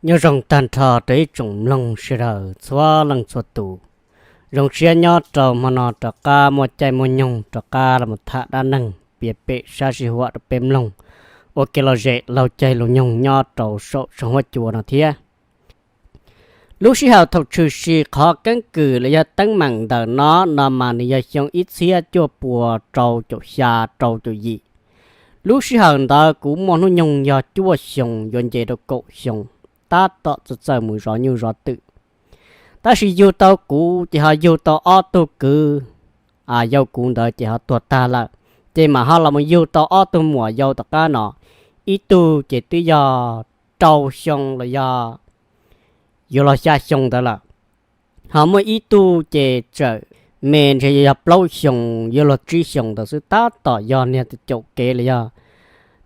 Nyob zoo tag nrho rau ib tsoom mloog sawv daws txhua leej txhua tus. Zoo siab nyob rau hmo no rov qab muaj caij muaj nyoog rov qab los tham dab neeg piav pem sab sij huam rau peb mloog ua kev lom zem laug caij lus nyoog nyob rau saum tshooj huab cua no thiab. Lub sij hawm thaum tshwm sim qhov keeb kwm los yog teeb meem ntawm no no mas nws yog xyoo ib txhiab cuaj puas rau caum xya rau caum yim. Lub sij hawm ntawd kuv muaj hnub nyoog yog cuaj xyoos yuav nce rau kaum xyoos, tab tom txawj txawj mus zov nyuj zov twm. Tab sis yug tau kuv ces ho yug tau ob tug kwv yau kuv ntawd ces ho tuag tag lawm. Ces mam ho los mus yug tau ob tug muam yau tom qab no, ib tug ces twb yog rau xyoo los yog yuav los xya xyoo ntawd lawm. Ho muaj ib tug ces tseem me ntshe yog plaub xyoos yuav luag tsib xyoos ntawd xwb, tab tom yog niag caum kev los yog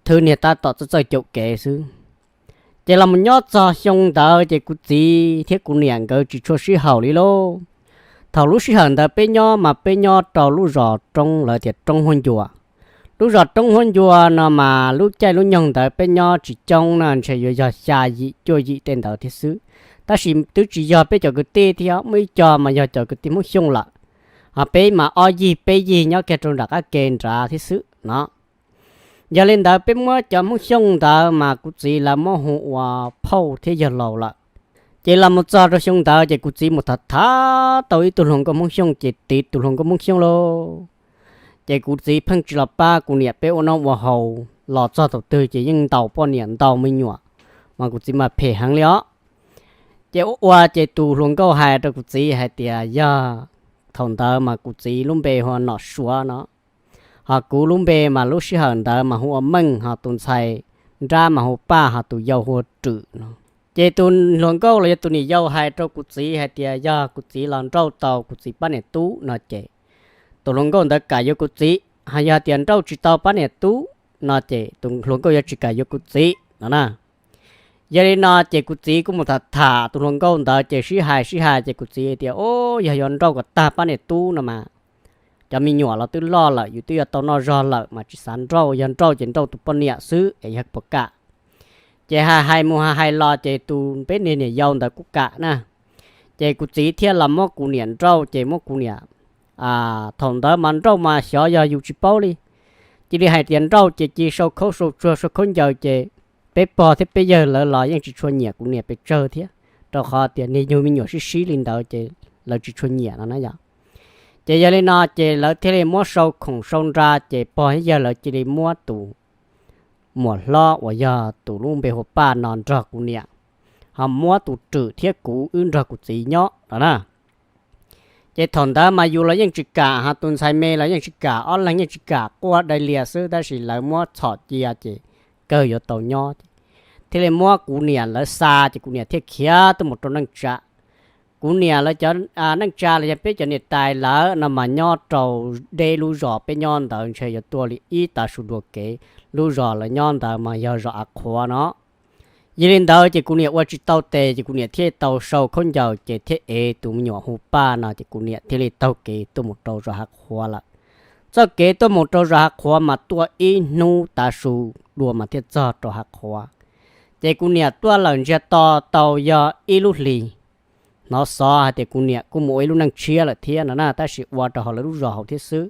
thwb niag tab tom txawj txawj caum kev xwb. Ces los mus nyob txog xyoo ntawd ces kuv txiv thiab kuv niam nkawd tsis tshua sib haum li lauj. Thaum lub sij hawm ntawd peb nyob mas peb nyob rau lub zos roob lawv tias roob huab ncua. Lub zos roob huab ncua no mas lub caij lub nyoog ntawd peb nyob tsis coob na, ntshe yuav yog xya yim cuaj yim tej ntawd thiab xwb. Tab sis twb tsis yog peb cov kwv tij thiab, muaj ib co mas yog cov kwv tij Hmoob Xyooj lawm, ho peb mas ob yig peb yig nyob kiag rau nram qab ke nrad thiab xwb no. Yog li ntawd peb muab cov Hmoob Xyooj ntawd mas kuv txiv lawv muab hu ua phauj thiab yawg laus lawm. Ces los mus txog rau xyoo ntawd ces kuv txiv mus tham tham tau ib tug hluas nkauj Hmoob Xyooj ces tiv tus hluas nkauj Hmoob Xyooj lauj. Ces kuv txiv pheej tsis los pab kuv niam peb ua noj ua haus, los txog thaum twg ces yeej ntaus poj niam ntaus me nyuam, mas kuv txiv mas phem heev li os. Ces ua ua ces tus hluas nkauj hais rau kuv txiv hais tias yog, thaum ntawd mas kuv txiv lub npe hu ua Nom Suav no, ho kuv lub npe mas lub sij hawm ntawd mas hu ua Meej, ho tus ntxhais nrab mas hu ua Paj, ho tus yau hu ua Rwm no. Ces tus hluas nkauj los yog tus niam yau hais rau kuv txiv hais tias yog kuv txiv los nrauj tau kuv txiv pab niam tub no ces tus hluas nkauj ntawd kam yuav kuv txiv, ho yog tias nrauj tsis tau pab niam tub no ces tus hluas nkauj yuav tsis kam yuav kuv txiv no na. Yog li no ces kuv txiv kuj mus tham tham tus hluas nkauj ntawd ces sib hais sib hais ces kuv txiv tias, Ub, yog yuav nrauj kom tag pab niam tub no mas cov me nyuam los twb loj lawm, yus twb yuav tau noj zog lawm mas tsis xav nrauj, yog nrauj ces nrauj tus poj niam xwb es yog puas kam. Ces hais hais mus hais hais los ces tus peb niag niam yau ntawd kuj kam na. Ces kuv txiv thiaj los muab kuv niam nrauj ces muab kuv niam, thaum ntawd mas nrauj mas xyov yog yus tsis paub li, cia li hais tias nrauj ces cia li sau khaub sau tsuag sau khaub ncaws ces peb pog thiab peb yawg lawv los yeej tsis tshua nyiam kuv niam pes tsawg thiab, rau qhov tias niag yug me nyuam sib sib li ntawd ces lawv tsis tshua nyiam no na yom. Ces yog li no ces lawv thiaj li muab sau khoom sau nra ces pog thiab yawg lawv cia li muab tus muam hlob uas yog tus lub npe hu ua Paj no nrog kuv niam, ho muab tus Rwm thiab kuv wb nrog kuv txiv nyob no na. Ces thaum ntawd mas yus los yeej tsis kam, ho tus ntxhais me los yeej tsis kam, ob leeg yeej tsis kam, quaj dai lias xwb, tab sis lawv muab txhom cia ces kawg yuav tau nyob. Thiaj li muab kuv niam lawv xa ces kuv niam thiaj khiav tuaj mus rau neej tsa. Kuv niam lawv cov neej tsa los yog peb cov niam tais lawv no mas nyob rau deb lub zos peb nyob ntawd ntshe yuav tuaj li ib tav su dua kev. Lub zos lawv nyob ntawd mas yog zos Av Qhuav no. Yog li ntawd ces kuv niam ua tsis tau tes ces kuv niam thiaj tau sau khaub ncaws ces thiaj ev tus me nyuam hu Paj no ces kuv niam thiaj li taug kev tuaj mus rau zos Hav Qhuav lawm. Txoj kev tuaj mus rau zos Hav Qhuav mas tuaj ib hnub tav su dua mas thiaj txog rau Hav Qhuav. Ces kuv niam tuaj lawm ntsiag to tau yog ib lub hlis, hnov xov hais tias kuv niam kuj mus ua ib lub neej tshiab lawm thiab no na, tab sis ua rau hauv lawv lub zos hauv thiab xwb,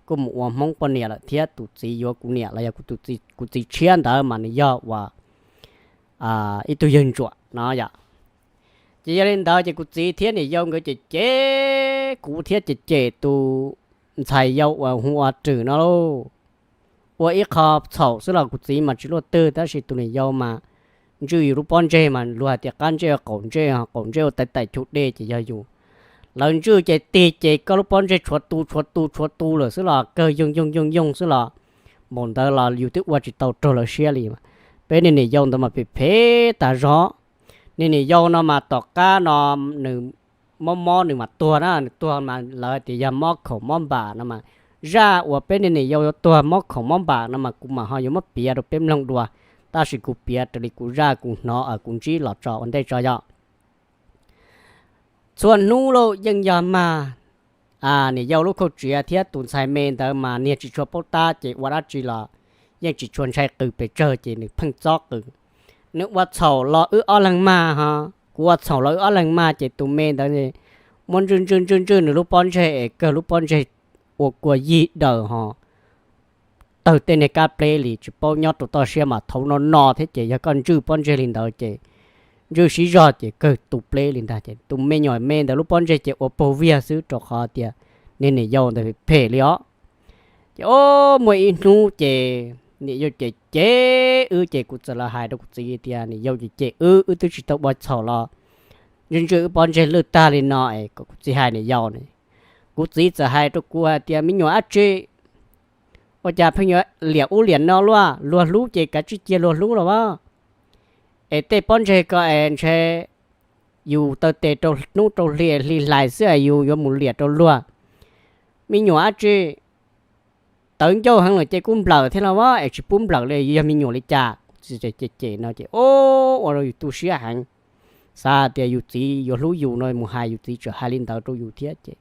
kuj mus ua Hmoob poj niam lawm thiab tus txiv yuav kuv niam los yog kuv txiv tshiab ntawd mas nws yog uas ib tug yawg ntsuam no yom. Ces yog li ntawd ces kuv txiv thiab niam yau nkawd cem cem kuv thiab cem cem tus ntxhais yau uas hu ua Rwm no lauj. Ua ib qho txhaum xwb los kuv txiv mas tsis luaj twg, tab sis tus niam yau mas ntswj yus lub pob ntseg mas luag hais tias qab ntsej ua qaum ntsej, qaum ntsej ua tais taim chum dej ces yog yus. Lawv ntswj ces tig ces koj lub pob ntseg tshuav tu tshuav tu tshuav tu lawm xwb los kawg yoog yoog yoog yoog xwb los, npaum ntawd los yus twb ua tsis tau raug lawv siab li. Peb niag niam yau ntawd mas phem phem tas zog. Niag niam yau no mas tom qab no nws mob mob nws mas tuag na, nws tuag mas lawv tias yog mob khoom mob npam no mas, zaj uas peb niag niam yau yuav tuag mob khoom mob npam no mas kuv mam ho yuav muab piav rau peb mloog dua, tab sis kuv piav raws li kuv zaj kuv hnov kuv ntsib los tso ua ntej tso yom. Txhua hnub lauj yeej yog mag niam yau lub khauj tsiav thiab tus ntxhais me ntawd mas niag tsis tshua paub tab ces ua dab tsi los yeej tsis tshua ntshai qw pes tsawg ces nws pheej txob qw. nws ua txhaum los wb ob leeg mag ho, kuv ua txhaum los wb ob leeg mag ces tus me ntawd muab ntswj ntswj ntswj ntswj nws lub pob ntseg es kawg lub pob ntseg ua kua yig daws ho tawg tej niag kab pleb li tsis paub nyob rau toj siab mas thaum no no thiab ces yog koj ntswj pob ntseg li ntawd ces ntswj sib zog ces kawg tu pleb li ntag ces tus me nyuam me ntawd lub pob ntseg ces ua paug viag xwb rau qhov tias niag niam yau ntawd phem li os. Ces o, muaj ib hnub ces niam yau ces cem wb ces kuv txawm los hais rau kuv txiv tias niam yau ces cem wb, wb twb tsis tau ua txhaum los ntswj ntswj wb pob ntseg lwj tag li no es kom kuv txiv hais niam yau ne. Kuv txiv txawm hais rau kuv hais tias me nyuam dab tsi, ua cas pheej yuav liam ub liam no luaj, luag hlub ces kav tsij cia luag hlub los as. Es tej pob ntseg ko es ntshe yus taw tes rau hnub rau hli hlais xwb es yus yuav mus liam rau luag. Me nyuam dab tsi, tawv ncauj heev lawm ces kuj nplawm thiab los as, es tsis pub nplawm li yog me nyuam li cas. Ces cem no ces o, ua rau yus tu siab heev, xav tias yus txiv yuav hlub yus no mus hais yus txiv tseem hais li ntawd rau yus thiab ces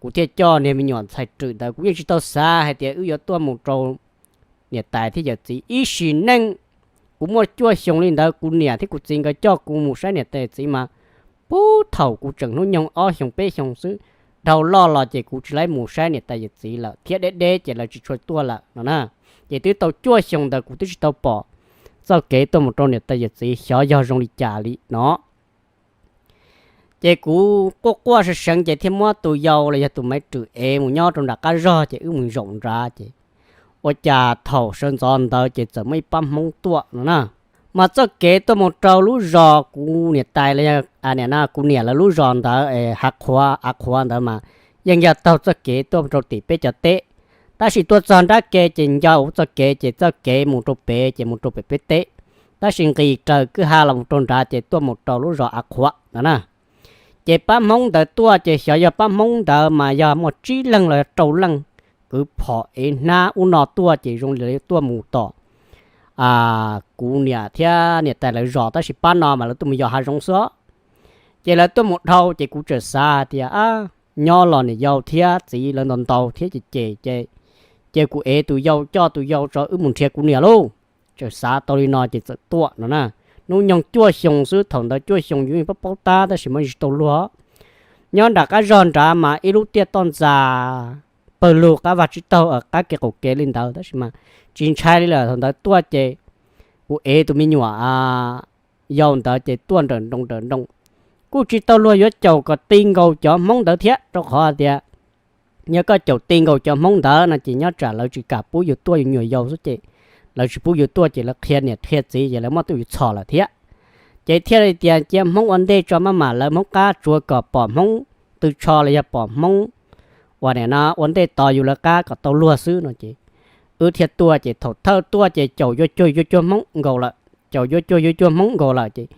kuv thiaj coj niag me nyuam ntxhais rwm ntawd, kuv yeej tsis tau xav hais tias wb yuav tuaj mus rau niam tais thiab yawm txiv ib sim neej. Kuv muaj cuaj xyoo li ntawd kuv niam thiab kuv txiv nkawd coj kuv mus saib niam tais yawm txiv mas pub thaum kuv tseem hnub nyoog ob xyoos peb xyoos xwb, dhau loj los ces kuv tsis laib mus saib niam tais yawm txiv lawm thiab deb deb ces lawv tsis tshua tuaj lawm no na. Ces twb tau cuaj xyoo ntawd kuv twb tsis tau pom txoj kev tuaj mus rau niam tais yawm txiv xyov yog zoo li cas li no. Ces kuv quaj quaj seev seev ces thiaj muab tus yau los yog tus maiv rwm ev mus nyob rau nram qab zog ces wb mus zaum nrad ces ua cas thaum sawv ntxov ntawd ces txawm muaj ib pab Hmoob tuaj no na. Mas txoj kev tuaj mus rau lub zos kuv niam tais los yog kuv niam lawv lub zos ntawd Hav Qhuav, Av Qhuav ntawd mas yeej yog taug txoj kev tuaj rau tim peb cov teb. Tab sis tuaj txog nrab ke ces nco txoj kev ces txoj kev mus rau pem ces mus rau pem peb teb, tab sis nqis raws kwj ha los rau nrad ces tuaj mus rau lub zos Av Qhuav no na. Ces pab Hmoob ntawd tuaj ces xyov yog pab Hmoob ntawd mas yog muaj tsib leeg los yog rau leej, kwv phom ev hnab ub no tuaj ces zoo li lawv tuaj mus tom kuv niam thiab niam tais lawv zos, tab sis pab no mas lawv tuaj mus yos hav zoov xwb. Ces lawv tuaj mus dhau ces kuv txawm xav hais tias nyob los niam yau thiab txiv lawv ntaus ntaus thiab ces ces ces cia kuv ev tus yau coj tus yau tso wb mus nrhiav kuv niam lauj. Txawm xav tau li no ces txawm tuaj no na. Hnub nyoog cuaj xyoo xwb, thaum ntawd cuaj xyoo yus yeej paub paub tab tab sis mas tsis tau luag. Nyob nram qab zog nrad mas ib lub tiaj toj ntxas pawg lug qab vaj tsib taug qab kev qaum kev li ntawd tab sis mas tsis ntshai li lawm. Thaum ntawd tuaj ces kuv ev tus me nyuam yau ntawd ces tuaj nrawm nroos nrawm nroos, kuj tsis tau luag yuav caum kom ti nkaus cov Hmoob ntawd thiab rau qhov tias yog koj caum ti nkaus cov Hmoob ntawd no ces nyob tsam lawv tsis kam pub yus tuaj, yus nyuam yaus xwb ces lawv tsis pub yus tuaj ces lawv qhia niam qhia txiv ces lawv muab tuaj yus txhom lawm thiab. Ces thiaj li tias cia Hmoob ua ntej tso maj mam lawv Hmoob qab, tsuav kom pom Hmoob tw tsho los yog pom Hmoob uas nim no ua ntej tos yus lawv qab kom tau luag xwb no ces wb thiaj tuaj ces thaum thawj tuaj ces caum yuav cuag yuav cuag Hmoob nkaus lawm, caum yuav cuag yuav cuag Hmoob nkaus lawm ces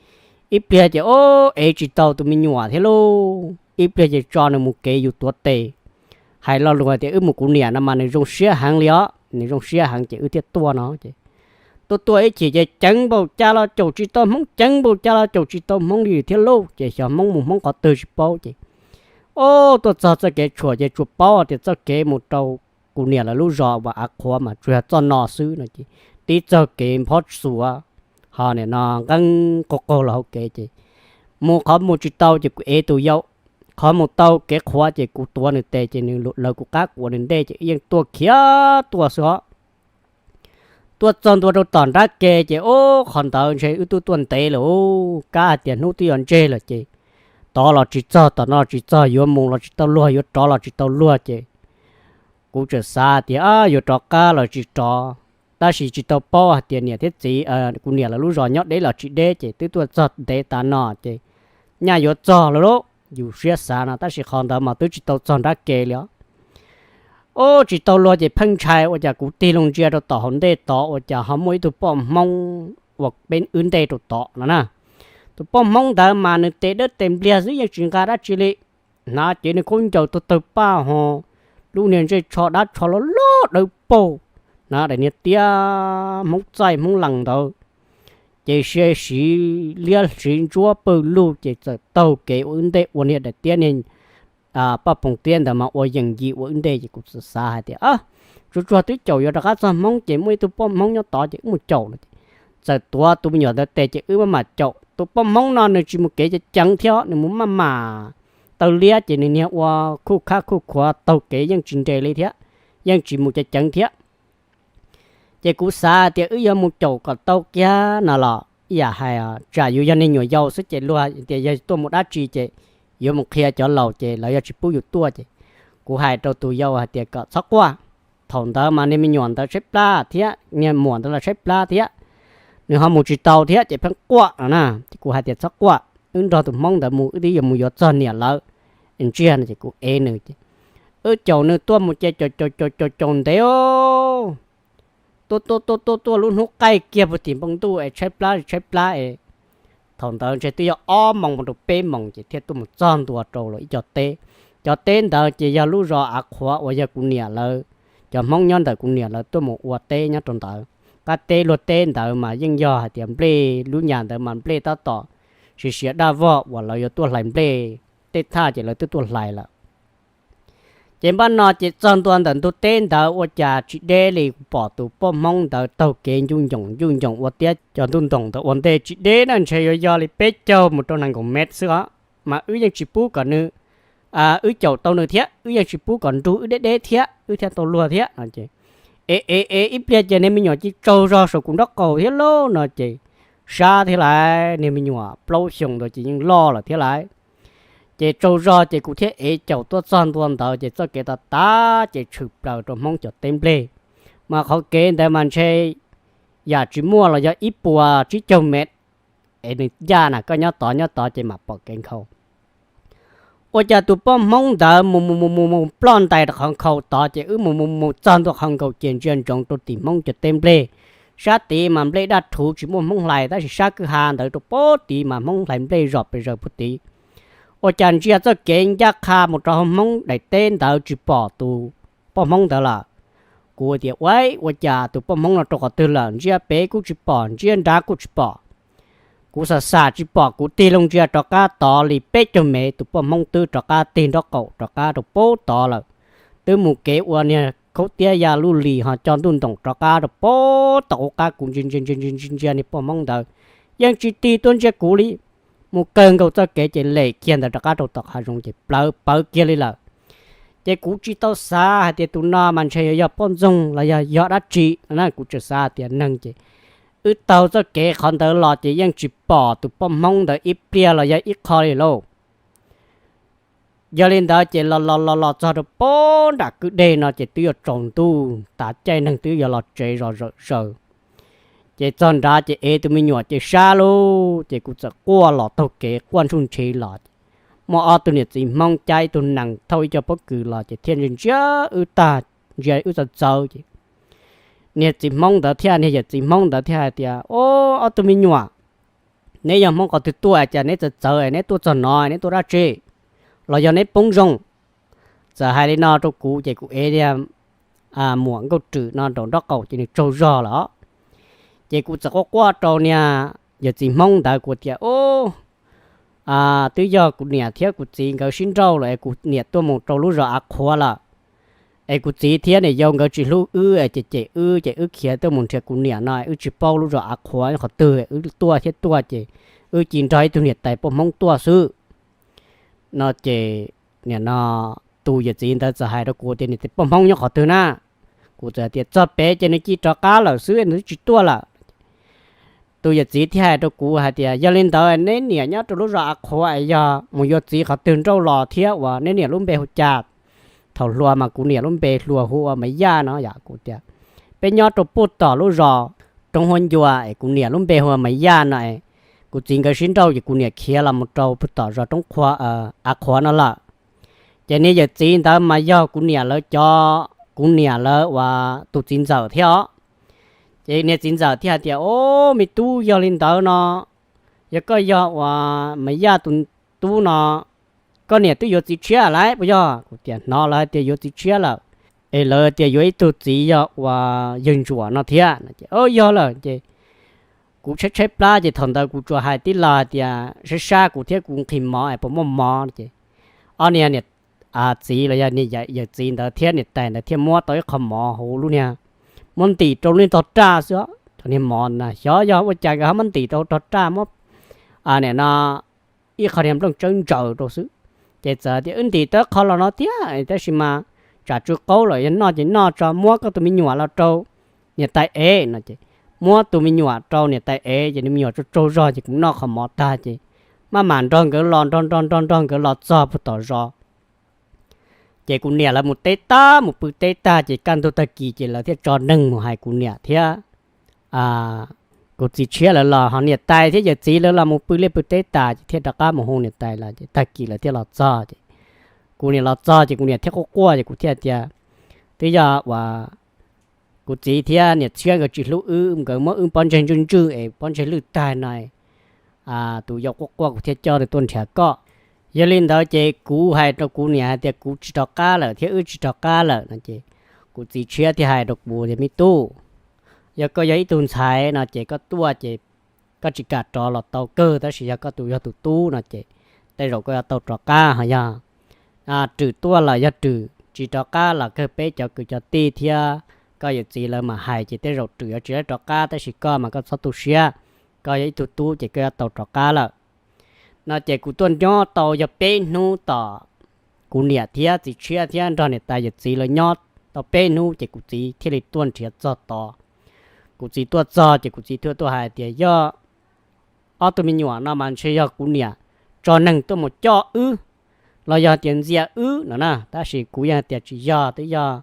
ib pliag ces o, ev tsis tau tus me nyuam thiab lauj, ib pliag ces tso nws mus kev yus tuav tes. Hais lo lus hais tias wb mus kuv niam no mas nws zoo siab heev li os, nws zoo siab heev ces wb thiaj tuaj no ces tuaj tuaj ib chim ces ceev npaum cas los caum tsis tau Hmoob, ceev npaum cas los caum tsis tau Hmoob li thiab lauj. Ces xyov Hmoob mus Hmoob qhov twg tsis paub ces o, tuaj txog txoj kev tshuam ces tsuas paub tias txoj kev mus rau kuv niam lawv lub zos uas Av Qhuav mas tsuas yog txoj no xwb no ces tib txoj kev nphob xuav ho nim no nqeeb qaug qaug los hauv kev ces mus qhov mus tsis tau ces kuv ev tus yau, qhov mus tau kev qhuav ces kuv tuav nws tes ces nws lawv kuv qab kuv ua nws ntej ces wb yeej tuaj khiav tuaj xwb os. Tuaj txog ntua rau tom nrab ke ces o, qhov ntawd ntshe wb twb tuaj ntev lawm, kab hais tias hnub twb yuav ntseg lawm ces tod los tsis txog, tom no los tsis txog, yuav mus los tsis tau luag, yuav rov los tsis tau luag ces kuv txawm xav tias yuav rov qab los tsis rov, tab sis tsis tau paub hais tias niam thiab txiv, kuv niam lawv lub zos nyob deb los tsis deb ces twb tuaj txog ntev tas no ces nyaj yuav txog lawm lauj, yus siab xav no, tab sis qhov ntawd mas twb tsis tau txog nrab ke li os. Ub, tsis tau luag ces pheej ntshai ua cas kuv tig loo ntsia rau tom hauv ntej tod ua cas ho muaj ib tug poj Hmoob uas peb wb ntej rau tod no na. Tus poj Hmoob ntawd mas nws tes dawb tes npliag xwb yeej tsis nqa dab tsi li, hnav cev nws khaub ncaws tawg tawg paj ho lub niag ntsej tsho dab tsho loj loj dawb paug, hnav daim niag tiab Hmoob txaij Hmoob lees ntawd ces siv liab siv ntsuab pawg lug ces txawm taug kev ua wb ntej ua niag daim tiab niag paj poom tiab ntawd mas ua yees yim ua wb ntej ces kuv txawm xav hais tias tsuag tsuag twb caum yuav rov qab txog Hmoob ces muaj ib tug poj Hmoob nyob tod ces wb mus caum no ces txawm tuav tus me nyuam ntawd tes ces wb maj mam caum. Tus poj Hmoob no nws tsis mus kev ceev ceev thiab, nws mus maj mam taw liab ces nws niag ua khuj khab khuj khuav taug kev yeej tsis nres li thiab, yeej tsis mus ceev ceev thiab. Ces kuv xav tias wb yuav mus caum kom tau kiag no los ib yam hais tsam yus yog niag nyuam yaus xwb ces luag tias yog tuaj mus dab tsi ces yuav mus qhia cov laus ces lawv yuav tsis pub yus tuaj ces kuv hais rau tus yau hais tias kom txhob quaj. Thaum ntawd mas niag me nyuam ntawd tshaib plab thiab niag muam ntawd los tshaib plab thiab, nws ho mus tsis tau thiab ces pheej quaj no na. Ces kuv hais tias txhob quaj, wb nrog tus Hmoob ntawd mus, wb twb yuav mus yuav txog niam lawv. Ntsiag no ces kuv ev nws ces wb caum nws tuaj mus ces caum caum caum caum caum ntev tuaj tuaj tuaj tuaj tuaj lub hnub qaij kiag puag tim npoo ntuj es tshaib plab tshaib plab es thaum ntawd ntshe twb yog ob moos mus rau peb moos ces thiaj tuaj mus txog ntua rau lawv ib co teb. Cov teb ntawd ces yog lub zos Av Qhuav uas yog kuv niam lawv, cov Hmoob nyob ntawm kuv niam lawv tuaj mus ua teb nyob rau ntawd. Qab teb luag teb ntawd mas yeej yog hais tias nplej lub nyas ntawd mas nplej tab tom siav siav daj vog uas lawv yuav tuaj hlais nplej, tej thaj ces lawv twb tuaj hlais lawm. Ces npaj no ces txog ntua ntawm ntug teb ntawd ua cas tsis deb li, kuv pom tus poj Hmoob ntawd taug kev ncuj ncoom ncuj ncoom ua tiab cov ntuj ntoos ntawd ua ntej tsis deb na, ntshe yuav yog li peb caug mus rau nees nkaum mev xwb os. Mas wb yeej tsis pub kom nws, wb caum tau nws thiab wb yeej tsis pub kom nrug wb deb deb thiab wb thiaj tau luag thiab no ces, es es es ib pliag ces niag me nyuam cia tsaug zog saum kuv nraub qaum thiab lauj no ces, sab thiab lais, niag me nyuam plaub xyoos ntawd ces yeej loj lawm thiab lais. Ces tsaug zog ces kuv thiaj ev caum tuaj txog ntua ntawd ces txoj kev tav tav ces tshwm plaws rau Hmoob cov teb nplej. Mas qhov kev ntawd mas ntshe yam tsis muaj los yog ib puas tsib caug mev es nws ncaj na, koj nyob tod nyob tod ces mam pom kev nkhaus. Ua cas tus poj Hmoob ntawd mus mus mus mus mus ploj ntais rau qhov nkhaus tod ces wb mus mus mus txog ntua qhov nkaus ces ntsia ntsoov rau tim Hmoob cov teb nplej. Sab tid mas nplej daj rhuv tsis muaj Hmoob hlais, tab sis sab kwj ha ntawd rau puag tid mas Hmoob hlais nplej zom pes zaws puag tid. Ua cas ntsia txoj kev ncaj qha mus rau hauv Hmoob daim teb ntawd tsis pom tus poj Hmoob ntawd lawm. Kuv tias ua, ua cas tus poj Hmoob no rau qhov twg lawm, ntsia pem kuj tsis pom, ntsia nrad kuj tsis pom. Kuv xam xam tsis pom, kuv tig loo ntsia rov qab tod li peb caug mev tus poj Hmoob twb rov qab tig nraub qaum rov qab rau puag tod lawm. Twb mus kev ua niag khaub tiab ya luj lis ho co ntuj ntoos rov qab rau puag tod ua qab kuv ntsia ntsia ntsia ntsia niag poj Hmoob ntawd yeej tsis tig tuaj ntsia kuv li. Mus kawg nkaus txoj kev ces lem kiag ntawd rov qab rau tom hav zoov ces plawv pawv kiag li lawm. Ces kuv tsis tau xav hais tias tus no mas ntshe yuav yog poj ntxoog los yog yog dab tsi na, kuv tseem xav hais tias neeg ces wb taug txoj kev qhov ntawd los ces yeej tsis pom tus poj Hmoob ntawd ib pliag los yog ib qho li lauj. Yog li ntawd ces los los los los txog rau puag nram kwj deg no ces twb yuav tsaus ntuj tas caij neeg twb yuav los tsev zom zawm zaws. Ces txog nrad ces ev tus me nyuam ces sab lauj, ces kuv txawm quaj los taug kev quaj ntsuj ntshiv los. Muaj ob tug niam txiv Hmoob cab ib tug nees thauj ib co pob kws los ces thiaj ntsia ntsia wb tag, ntsia wb txawv txawv ces niag txiv Hmoob ntawd thiab niag yawm txiv Hmoob ntawd thiaj hais tias, Ob tug me nyuam, neb yog Hmoob qhov twg tuaj cas neb txawv txawv, neb tuaj txog no neb tuaj dab tsi, los yog neb poob zoo? Txawm hais li no rau kuv ces kuv ev niag muam Nkauj Rwm no nraum nraub qaum ces nws tsaug zog lawm. Ces kuv txawm quaj quaj rau niag yawm txiv Hmoob ntawd, kuv tias, Twb yog kuv niam thiab kuv txiv nkawd sib nrauj lawm es kuv niam tuaj mus rau lub zos Av Qhuav lawm, es kuv txiv thiab niam yau nkawd tsis hlub wb es cem cem wb ces wb khiav tuaj mus nrhiav kuv niam no, wb tsis paub lub zos Av Qhuav qhov twg, wb tuaj thiab tuaj ces wb cia nrog ib tug niam tais poj Hmoob tuaj xwb no ces, nim no tus yawm txiv ntawd txawm hais rau kuv tias, Niam tais poj Hmoob nyob qhov twg na? Kuv txawm tias, Txog pem ces nws cia rov qab lawm xwb, nws twb tsis tuaj lawm. Tus yawm txiv thiaj hais rau kuv hais tias, Yog li ntawd neb niam nyob rau lub zos Av Qhuav es yog mus yuav txiv qhov twg nrauj los thiab uas neb niam lub npe hu cas? Thaum hluas mas kuv niam lub npe hluas hu ua Maiv Yaj no yom. Kuv tias, Peb nyob rau puag tom lub zos Roob Huab Ncua es kuv niam lub npe hu ua Maiv Yaj no es kuv txiv nkawd sib nrauj ces kuv niam khiav los mus rau puag tom zos Roob Qhuav, Av Qhuav no lawm. Ces niag yawm txiv ntawd mas yog kuv niam lawv cov, kuv niam lawv uas tus txiv ntxawm thiab os. Ces niag txiv ntxawm thiaj hais tias, O, me tub, yog li ntawd no, yog koj yog uas Maiv Yaj tus tub no, koj niam twb yuav txiv tshiab lawm puas yog? Kuv tias, Hnov lawv hais tias yuav txiv tshiab lawm, es lawv tias yuav ib tug txiv yog uas yawg Ntsuam no thiab. Yog lawm ces kuv tshaib tshaib plab ces thaum ntawd kuv tsuas hais tib lo hais tias, Sab sab kuv thiab kuv nqhis mov es puas muaj mov? Ces ob niag niam txiv los yog niag yawm txiv ntawd thiab niam tais ntawd thiaj muab tau ib qho mov hauv lub niag, muab ntim rau lub niag tog raj xwb os. Qhov niag mov na xyov yog ua cas nkawd ho muab ntim rau rog raj muab, nim no ib qho niag nplooj tsawb ntsaws rau xwb. Ces txawm tias wb ntim tau qhov los no thiab tab sis mas tsam tsw qaub lawm, yog noj ces noj tso, muab koj tus me nyuam los rau niam tais ev no ces muab tus me nyuam rau niam tais ev ces nws me nyuam tsaug tsaug zog ces kuv noj qhov mov tag ces maj mam nrog nkawd los nrog nrog nrog nrog nkawd los txog puag tom zos. Ces kuv niam lawv mus teb tag mus pw teb tag ces kaj ntug tag kis ces lawv thiaj tso neeg mus hais kuv niam thiab kuv txiv tshiab lawv los ho niam tais thiab yawm txiv lawv los mus pw liaj pw teb tas ces thiaj rov qab mus hu niam tais los ces tag kis lawv thiaj los txog ces kuv niam los txog ces kuv niam thiaj quaj quaj ces kuv thiaj tias twb yog uas kuv txiv thiab niam tshiab nkawd tsis hlub wb, nkawd muab wb pob ntseg ntswj ntswj es pob ntseg lwj tag no, tus yau quaj quaj kuv thiaj coj nws tuaj nrhiav koj. Yog li ntawd ces kuv hais rau kuv niam hais tias kuv tsis rov qab lawm thiab wb tsis rov qab lawm no ces kuv txiv tshiab thiaj hais rau kuv tias me tub, yog koj yog ib tug ntxhais no ces koj tuaj ces koj tsis kam rov los tau kawg, tab sis yog koj tus yog tus tub no ces tej zaum koj yuav tau rov qab. Ho yog Rwm tuaj los yog Rwm tsis rov qab los kawg, peb cov kwv cov tij thiab koj yawm txiv lawv mam hais ces tej zaum Rwm yuav tsis rov qab, tab sis koj mas koj txhob tu siab, koj yog ib tug tub ces koj yuav tau rov qab lawm no ces kuv tuaj nyob tau yog peb hnub tom kuv niam thiab txiv tshiab thiab nrog niam tais yawm txiv lawv nyob tau peb hnub ces kuv txiv thiaj li tuaj nrhiav txog tod. Kuv txiv tuaj txog ces kuv txiv thiaj tuaj hais tias yog ob tug me nyuam no mas ntshe yog kuv niam tso neeg tuaj mus coj wb los yog tias ntxias wb no na, tab sis kuv yeej hais tias tsis yog, twb yog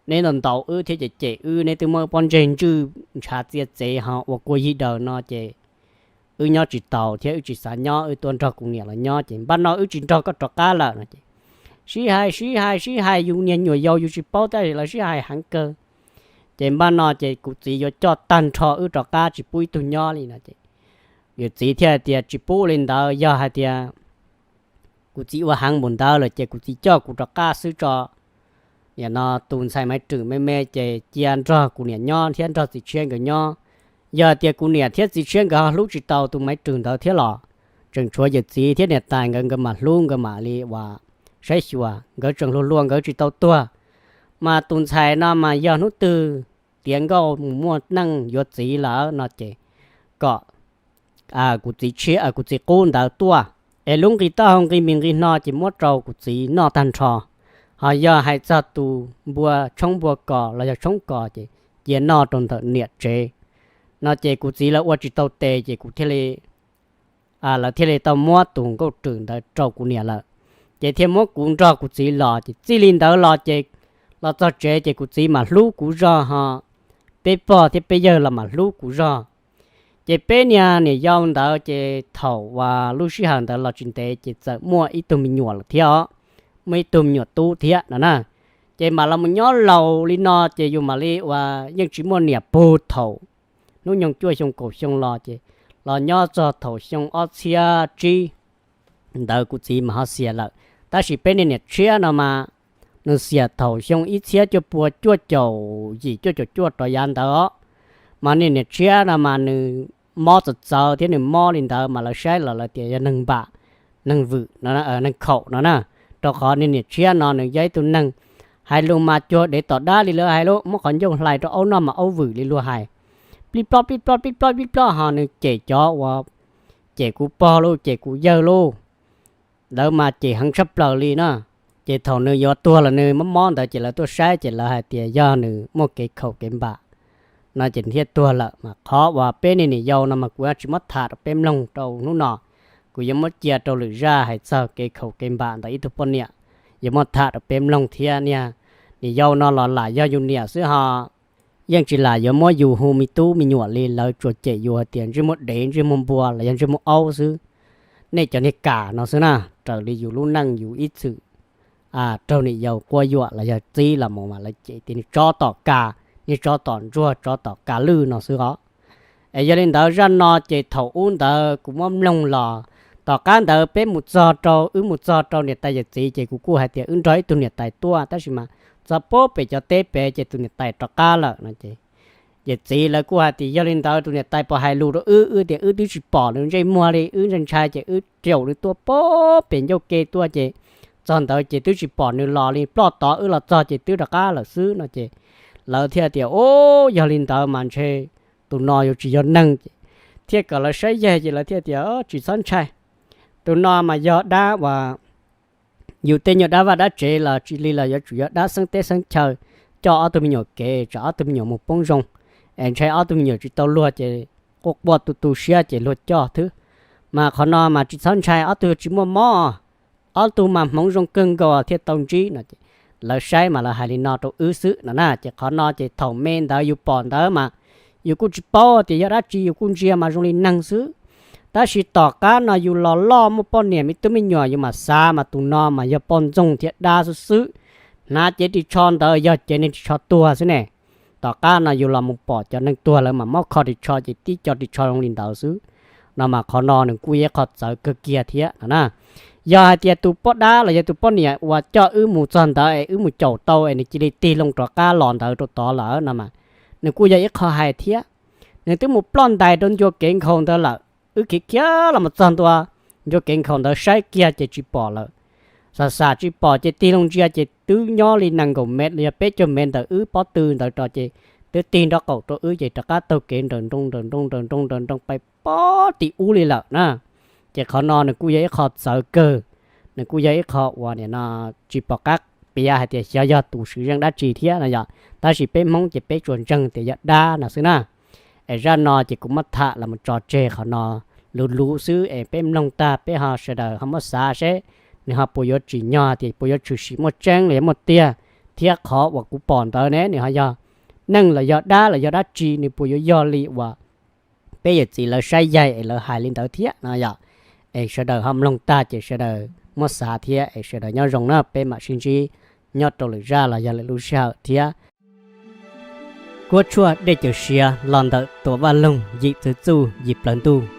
neb ntaus ntaus wb thiab cem cem wb, neb twb muab pob ntseg ntswj ntshav txia txev ho ua kua yig daws no ces wb nyob tsis taus thiab wb tsis xav nyob, wb tuaj nrog kuv niam los nyob ces npaj no wb tsis nrog koj rov qab lawm no ces sib hais sib hais sib hais, yus niag nyuam yaus yus tsis paub tab sis lawv sib hais heev kawg. Ces npaj no ces kuv txiv yuav coj tag nrho wb rov qab tsis pub ib tug nyob li no ces yawm txiv thiaj hais tias tsis pub li ntawd, yog hais tias kuv txiv ua heev npaum ntawd lawm ces kuv txiv coj kuv rov qab xwb tso. Nim no tus ntxhais Maiv Rwm me me ces cia nrog kuv niam nyob thiab nrog txiv tshiab nkawd nyob. Yog tias kuv niam thiab txiv tshiab nkawd ho hlub tsis tau tus Maiv Rwm ntawd thiab los tseem tshuav yawm txiv thiab niam tais nkawd, nkawd mam hlub, nkawd mam li uas saib xyuas, nkawd tseem hluas hluas nkawd tsis tau tuag. Mas tus ntxhais no mas yog hnub twg tiav nkauj mus muaj neej yuav txiv lawm no ces kom kuv txiv tshiab, kuv txiv qub ntawd tuaj es lub nqi taub hau nqi mis nqi hno ces muab rau kuv txiv noj tag nrho. Ho yog hais txog tus npua tshoob npua kos los yog tshoob kos ces cia noj rau ntawm niam tsev no ces kuv txiv lawv ua tsis tau tes ces kuv thiaj li, lawv thiaj li tau muab tus nkauj Rwm ntawd rau kuv niam lawm. Ces thiaj muab kuv nrog kuv txiv los ces txij li ntawd los ces los txog tsev ces kuv txiv mam hlub kuv zog ho peb pog thiab peb yawg los mam hlub kuv zog. Ces peb niag niam yau ntawd ces thaum uas lub sij hawm ntawd los tsis ntev ces txawm muaj ib tug me nyuam lawm thiab os, muaj ib tug me nyuam tub thiab no na. Ces mam los mus nyob laus li no ces yus mam li uas yeej tsis muaj niam pug thaum hnub nyoog cuaj xyoo kaum xyoo los ces los nyob txog thaum xyoo ob txhiab tsib ntawd kuv txiv mas ho xiam lawm. Tab sis peb niag niam tshiab no mas nws xiam thaum xyoo ib txhiab cuaj pua cuaj caum yim cuaj caum cuaj rov yav ntawd os. Mas niag niam tshiab no mas nws mob txawv txawv thiab nws mob li ntawd mas lawv saib los lawv tias yog neeg npam, neeg vwm, neeg khaum no na. Rau qhov niag niam tshiab no nws yog ib tug neeg hais lus mas cuag dev tom dab li lawv hais lub, muab qhov ncauj hlais rau aub noj mas aub vwm li luag hais, plib plob plib plob plib plob plib plob ho nws cem cov uas cem kuv pog lauj, cem kuv yawg lauj, lawv mas cem heev tshaj plaws li na. Ces thaum nws yuav tuag los nws mob mob ntawd ces lawv tuaj saib ces lawv hais tias yog nws muaj kev khaum kev npam no ces nws thiaj tuag lawm. Mas qhov uas peb niag niam yau no mas kuv tsis muab tham rau peb mloog rau hnub no, kuv yuav muab cia rau lwm zaj hais txog kev khaum kev npam ntawm ib tug poj niam, yuav muab tham rau peb mloog thiab. Niag niam yau no los lam yog yus niam xwb ho yeej tsis lam yuav muab yus hu me tub me nyuam li, lawv tsuas cem yus hais tias ntsej muag dev, ntsej muag npua los yog ntsej muag aub xwb. Nej cov niag kam no xwb na, raws li yus lub neej yus ib txwm raug niam yau quab yuam los yog txib los mus mas lawv cem tias niag tsov tom kas, niag tsov tom ntsuag, tsov tom kas lwj no xwb os. Es yog li ntawd zaj no ces thaum ub ntawd kuv muab mloog los, tom qab ntawd peb mus txog rau, wb mus txog rau niam tais yawm txiv ces kuv kuj hais tias wb nrog ib tug niam tais tuaj, tab sis mas txog puag pem cov teb pem ces tus niam tais rov qab lawm no ces yawm txiv lawv kuj hais tias yog li ntawd tus niam tais puas hais lus rau wb, wb tias wb twb tsis pom nws ntsej muag li, wb ntshai ntshai ces wb caum nws tuaj puag pem ncauj ke tuaj ces txog ntawd ces twb tsis pom nws los li, ploj tod wb los txog ces twb rov qab lawm xwb no ces lawv thiaj tias o, yog li ntawd mas ntshe tus no yuav tsis yog neeg ces thiaj kom lawv saib yaig ces lawv thiaj tias tsis txhob ntshai. Tus no mas yog dab uas yus tej nyuag dab vaj dab tsev los tsis li los yuav tsum yog dab xeeb teb xeeb chaw coj ob tug me nyuam kev tsam ob tug me nyuam mus poob zoo, es ntshai ob tug me nyuam tsis tau luag ces quaj quaj tu tu siab ces luag coj thwb. Mas qhov no mas tsis txhob ntshai, ob tug tsis muaj mob, ob tug mas hmoov zoo kawg nkaus thiaj tau ntsib no. Lawv saib mas lawv hais li no rau wb xwb no na. Ces qhov no ces thaum me ntawd yus pom ntawd mas yus kuj tsis paub tias yog dab tsi, yus kuj ntsia mas zoo li neeg xwb. Tab sis tom qab no yus los loj muaj poj niam me tub me nyuam yus mam xav mas tus no mas yog poj ntxoog thiab dab xwb xwb. Hnav cev ris tsho ntawd yog cev neeg ris tsho tuag xwb ne. Tom qab no yus los mus pom cov neeg tuag lawv mas muab kho ris tsho ces tib co ris tsho zoo li ntawd xwb. No mas qhov no nws kuj yog ib qho txawv kawg kiag thiab no na. Yog hais tias tus poj dab los yog tus poj niam uas coj wb mus txog ntawd es wb mus caum tau es nws cia li tig loo rov qab los ntawd rau tod lawm no mas nws kuj yog ib qho hais thiab. Nws twb mus ploj ntais rau ncua kev nkhaus ntawd lawm, wb khiav khiav los mus txog ntua ncua kev nkhaus ntawd saib kiag ces tsis pom lawm. Xam xam tsis pom ces tig loo ntsia ces twb nyob li nees nkaum mev los yog peb caug mev ntawm wb pob tw ntawd rau ces twb tig nrob qaum rau wb ces rov qab taug kev nrawm nroos nrawm nroos nrawm nroos nrawm nroos pais pob tim ub li lawm na. Ces qhov no nws kuj yog ib qho txawv kawg, nws kuj yog ib qho uas nim no tsis pom qab piav hais tias xyov yog tus swm zeej dab tsi thiab no yom. Tab sis peb Hmoob ces peb tsuas ntseeg tias yog dab no xwb na. Es zaj no ces kuv muab tham los mus tso tseg qhov no luv luv xwb es peb mloog tag peb ho sawv daws ho muab xav seb nws ho puas yuav tsim nyog tias puas yuav tshwm sim muaj tseeb los yog muaj tiag, thiab qhov uas kuv pom ntawd ne nws ho yog neeg los yog dab los yog dab tsi, nws puas yuav yog li uas peb yawm txiv lawv saib yaig es lawv hais li ntawd thiab no yom. Es sawv daws ho mloog tag ces sawv daws muab xav thiab es sawv daws nyob zoo na, peb mam sib ntsib nyob rau lwm zaj los yog lwm lub sij hawm thiab. Kuab tshuaj dej cawm siav los ntawm Tuam Vaj Loog yim txwv txuj yim plaws ntuj.